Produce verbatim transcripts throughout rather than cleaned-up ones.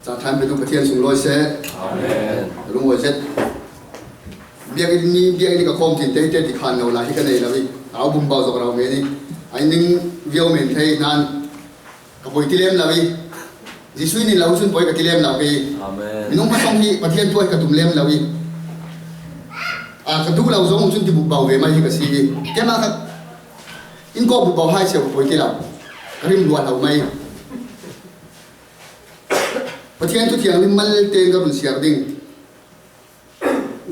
Sa than pe tu Pathian sung loi se. Amen. Lung loi se. Biak in mi, biak in ka khom tin te te ti khan lo la hi ka nei lo i. Au bum bau zok rau me ni. Ai ning viau men thei nan. Ka poi ti lem lo i. Jesu ni lo sun poi ka ti lem lo i. Amen. Minung ma song hi Pathian tu ai ka tum lem lo i. A ka du lo zong sun ti bu bau ve mai hi ka si i. Ke ma ka in ko bu bau hai se poi ti lo. Ka rim lua lo mai. Pathian thu thiang lim mal ten ka run siar ding.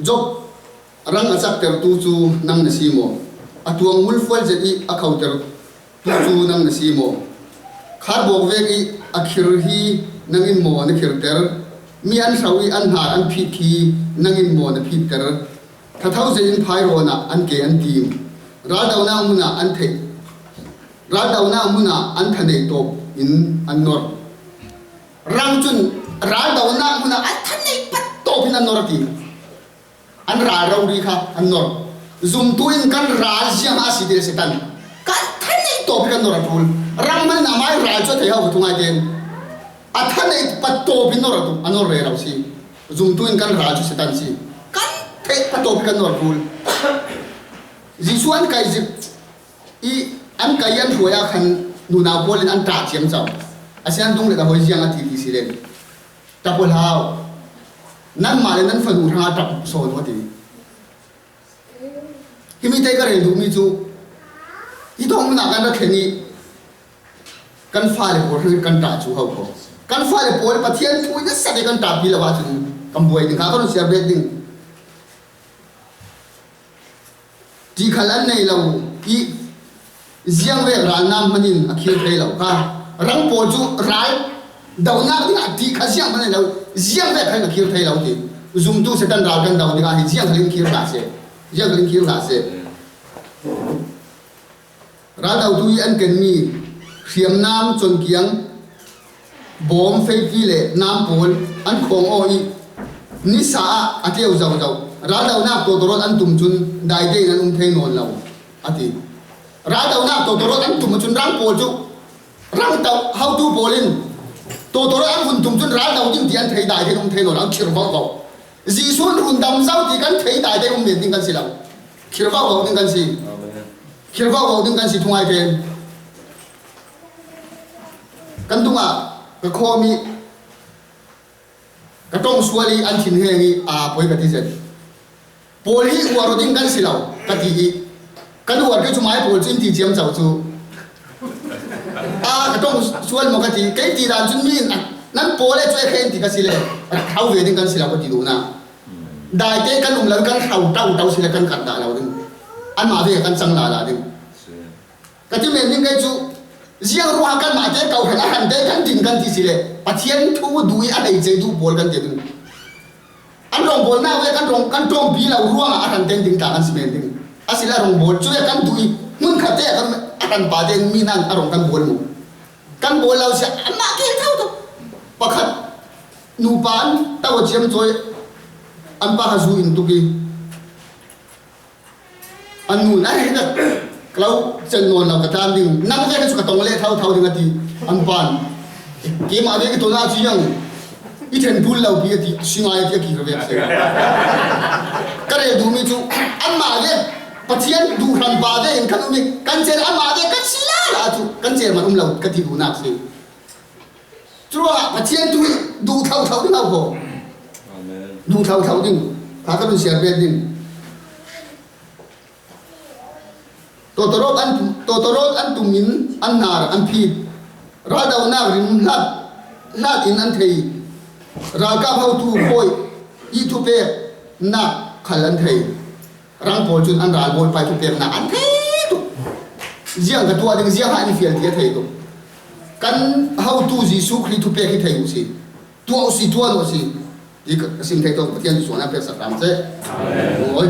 Job rang a chaktertu chu nang na si maw? A tuang ngul fual zet i a khautertu chu nang na si maw? Kharbawk vek i a khir hi nang in maw na khirter? Mi an hrau i an hnar an phit khi nang in maw na phitter? Thatho zet in phai rawn ah an ke an tim. Raldaunak hmun ah an theih. Raldaunak hmun ah an thanei tawp in an nor. Rang cun raldaunak hmun ah an thanei pat tawp in an nor a ti. An ral rori kha an nor. Zumtu in kan ral ziang a si tel Satan. Kan thanei tawp in kan nor a tul. Rang hman in amai ral cu a thei hau ka thungai ten. A thanei pat tawp in nor a tul. A nor rero si. Zumtu in kan ral cu Satan si. Kan theih pat tawp in kan nor a tul. Jesuh an kai zik i an kai an hruai ah khan nunau pawl in an ṭah ciamco. A si an dung le ka hoi ziang a ti ti si len. Ṭap aw hlau. Nanmah le nan fanu hrangah ṭap sawn aw ti. Himi te ka rel duhmi cu hi thawng hmunah kan ra thlen i kan fale pawl hrang kan ṭah cu ho kho. Kan fale pawl Pathian thu in a sak i kan ṭahpi lo ahcun kan buai ding kha kan siar bet ding. Ṭih khal an nei lo i ziang vek ral nam hman in a khir thei lo kha. Rang pawl cu ral dohnak dingah ṭih khal ziang hman nei lo, ziang vek khan a khir thei lo ti. Zumtu Satan ral kan do dingah hi ziang khalin khir hna seh. Ziang khalin khir hna seh. Ral dotu i an kenmi hriamnam, cawnkiang, bawm, feipi le nam pawl an khawng aw i nisa ah a tleu zozo. Raldonak tawtawrawt an tum cun daite in an um thei nawn lo, a ti. Raldonak tawtawrawt an tum ahcun rang pawl cu rang to, hotu pawl in tawtawrawt an vun tum cun ral do ding ti an thei daite in um thei nawn lo, an khir vovo. Jesuh in rundam zo ti kan thei daite um men ding kan si lo. Khir vovo ding kan si. Amen. Khir vovo ding kan si thungai ten. Kan tungah ka khawm i ka ṭong sual i an thinheng i aa poi ka ti zet. Pawl hi uar aw ding kan si lo ka ti i kan uar kei cu mai pawl cu in ti ciamco cu. Aa ka ṭong sual maw ka ti, kei ti dan cun mi in a, nan pawl e cu e khe in ti ka si le a hau ve ding kan si lo ka ti duhnak. Daite kan um lo kan hau ṭau ṭau si le kan khat dah lo ding. Anmah ve kan cang lala ding. Ka ti men ding kei cu, ziang ruangah kanmah te kau hran a hran te kan din kan ti si le Pathian thu duh i a hleice duh pawl kan ti ding. An rawngbawlnak ve kan rawng, kan ṭawmpi lo ruangah a hran ten ding tla kan si men ding. A si le a rawngbawl cu kan duh i hmun khat te kan a hran pa te mi nan a rawng kan bawl mu. Kan bawl lo si anmah ke thau tu. Pakhat nupa an tau a ciam cawi an pa ha zu in tuk i An nu, "Nai, na ka lo cen nawn lo ka tlan ding. Nang vek cu ka tong le thau thau ding," a ti. An pan, "Keimah vek i ton ah cu ziang i then ṭul lo pi," a ti. "Si ngai," a ti, a kir vek si. Ka rel duhmi cu anmah vek Pathian duh hram pa ve in kan um i kan cen anmah vek kan si lala cu kan cen man um lo ka ti duhnak si. Curuangah Pathian tu duh thau thau ding a ko. Amen. Duh thau thau ding. Kha ka run siar bet ding. Tawtawrawt an, tawtawrawt an tum in an hnar an phit. Raldonak rim hlat, hlat in an thei. Ralkap hotu hawi i thupeknak khal an thei. Rang pawl cun an ralbawipa i thupeknak an thei tuk. Ziang ka tuah ding, ziang ah an i fial ti a thei tuk. Kan hotu Jesuh Khrih thupek hi thei uh si. Tuah uh si, tuah uh si. Ti ka sim thei tuk, Pathian cu suan a pek sak hram seh. Amen. Awi.